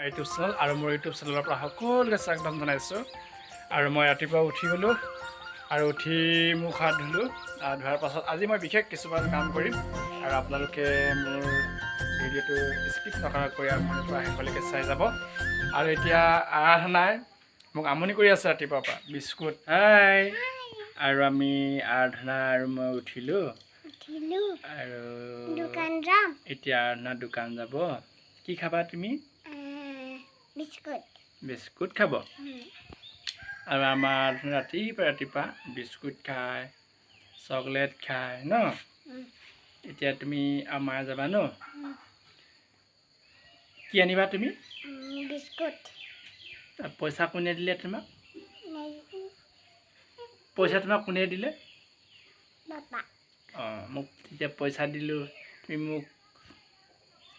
YouTube channel আৰু মোৰ YouTube চেনেলৰ পৰা সকলোকে স্বাগতম জনাইছোঁ। আৰু মই ৰাতিপুৱা উঠি গ'লোঁ আৰু উঠি মুখ হাত ধুলোঁ। ধোৱাৰ পাছত আজি মই বিশেষ কিছুমান কাম কৰিম আৰু আপোনালোকে মোৰ ভিডিঅ'টো স্কিপ নকৰাকৈ আৰম্ভণিৰ পৰা শেষলৈকে চাই যাব। আৰু এতিয়া আৰাধনাই মোক আমনি কৰি আছে ৰাতিপুৱাৰ পৰা, বিস্কুট হাই। আৰু আমি আৰাধনা আৰু মই উঠিলোঁ আৰু দোকান যাম। এতিয়া আৰাধনা দোকান যাব। কি খাবা তুমি? বিস্কুট। বিস্কুট খাব। আৰু আমাৰ ৰাতিপুৱা ৰাতিপুৱা বিস্কুট খায়, চকলেট খায় ন। এতিয়া তুমি আমাৰ যাবা ন? কি আনিবা তুমি? বিস্কুট। পইচা কোনে দিলে তোমাক? পইচা তোমাক কোনে দিলে? অঁ, মোক তেতিয়া পইচা দিলোঁ, তুমি মোক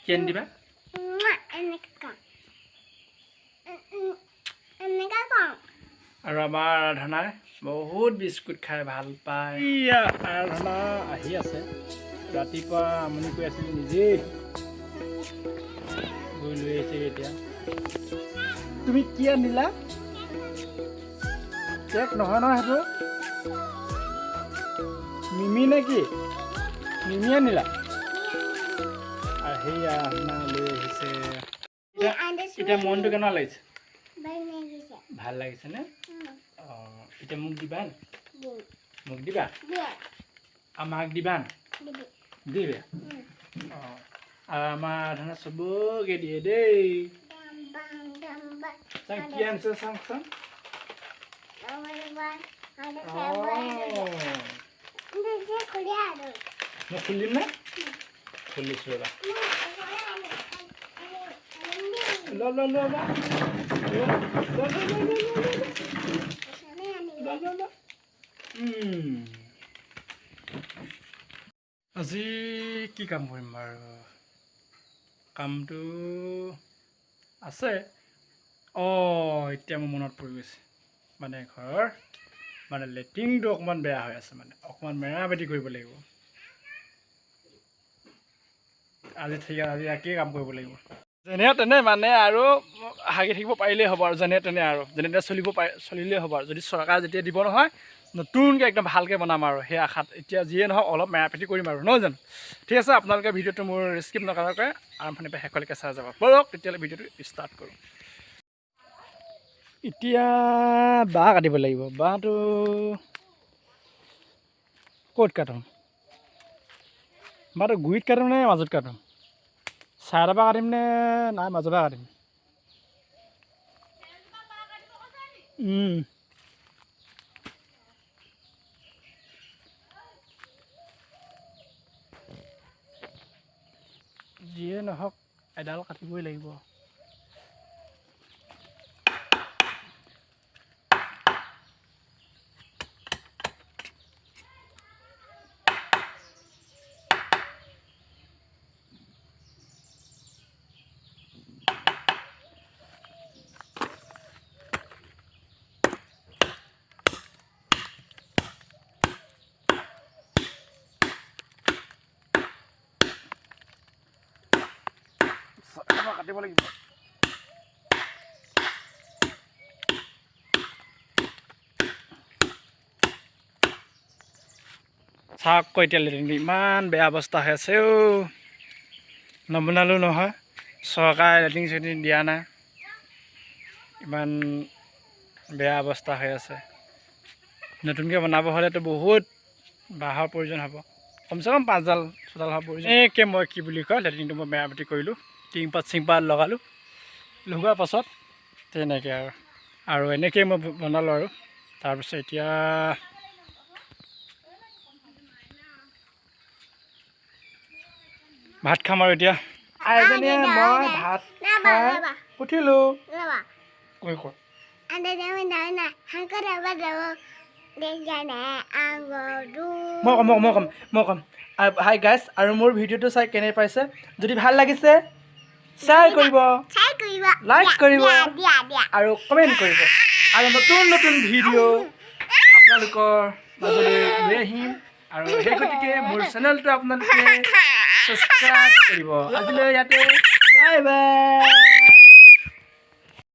কি আনি দিবা? আৰু আমাৰ আৰাধনাই বহুত বিস্কুট খাই ভাল পায়। আৰাধনা আহি আছে, ৰাতিপুৱা আমনি কৰি আছিল, নিজেই গৈ লৈ আহিছে। এতিয়া তুমি কি আনিলা? কেক নহয় নহয়, সেইটো মিমি নে কি? মিমি আনিলা। আৰু সেই আৰাধনা লৈ আহিছে। এতিয়া মনটো কেনেকুৱা লাগিছে? ভাল লাগিছে নে? অঁ, এতিয়া মোক দিবা? মোক দিবা? আমাক দিবা? দিবা। অঁ, আৰু আমাৰ আৰাধনা চবকে দিয়ে দেই। চাং কি আনিছে? চাং চাং। মই খুলিম নে? খুলিছোঁ ৰ'বা। ল ল ল ল ল। আজি কি কাম কৰিম বাৰু? কামটো আছে। অঁ, এতিয়া মোৰ মনত পৰি গৈছে, মানে ঘৰৰ মানে লেট্ৰিনটো অকণমান বেয়া হৈ আছে, মানে অকণমান মেৰামতি কৰিব লাগিব আজি। ঠিক আছে, আজি একেই কাম কৰিব লাগিব যেনে তেনে, মানে আৰু হাগি থাকিব পাৰিলেই হ'ব আৰু যেনে তেনে, আৰু যেনে তেনে চলিব পাৰি চলিলেই হ'ব। আৰু যদি চৰকাৰে যেতিয়া দিব নহয়, নতুনকৈ একদম ভালকৈ বনাম আৰু সেই আশাত এতিয়া যিয়ে নহওক অলপ মেৰাপেটি কৰিম আৰু, নহয় জানো? ঠিক আছে, আপোনালোকে ভিডিঅ'টো মোৰ স্কিপ নকৰাকৈ আৰম্ভণিৰ পৰা শেষলৈকে চাই যাব। ব'লক তেতিয়াহ'লে ভিডিঅ'টো ষ্টাৰ্ট কৰোঁ। এতিয়া বাঁহ কাটিব লাগিব। বাঁহটো ক'ত কাটোঁ? বাঁহটো গুৰিত কাটোঁ নে মাজত কাটোঁ? চাইডৰ পৰা কাটিম নে নাই মাজৰ পৰা কাটিম? যিয়ে নহওক এডাল কাটিবই লাগিব। কাটিব লাগিব। চাওক ক এতিয়া লেট্ৰিনটো ইমান বেয়া অৱস্থা হৈ আছে অ'। নবনালেও নহয়, চৰকাৰে লেট্ৰিন চেট্ৰিন দিয়া নাই, ইমান বেয়া অৱস্থা হৈ আছে। নতুনকৈ বনাব হ'লেতো বহুত বাঁহৰ প্ৰয়োজন হ'ব, কমচে কম 5 ডাল 6 ডাল হোৱাৰ প্ৰয়োজন। এনেকৈ মই কি বুলি কয়, লেট্ৰিনটো মই মেৰামতি কৰিলোঁ, টিংপাত চিংপাত লগালোঁ। লগোৱাৰ পাছত তেনেকৈ আৰু এনেকৈয়ে মই বনালোঁ। আৰু তাৰপিছত এতিয়া ভাত খাম। আৰু এতিয়া আইজনীয়ে মই ভাত খাই উঠিলোঁ। কৈ ক। মই ক'ম, মই ক'ম, মই ক'ম। হাই গাইছ, আৰু মোৰ ভিডিঅ'টো চাই কেনে পাইছে? যদি ভাল লাগিছে শ্বেয়াৰ কৰিব, লাইক কৰিব আৰু কমেণ্ট কৰিব। আৰু নতুন নতুন ভিডিঅ' আপোনালোকৰ মাজলৈ লৈ আহিম। আৰু সেই গতিকে মোৰ চেনেলটো আপোনালোকে ছাবস্ক্ৰাইব কৰিব। আজিলৈ ইয়াতে, বাই বাই।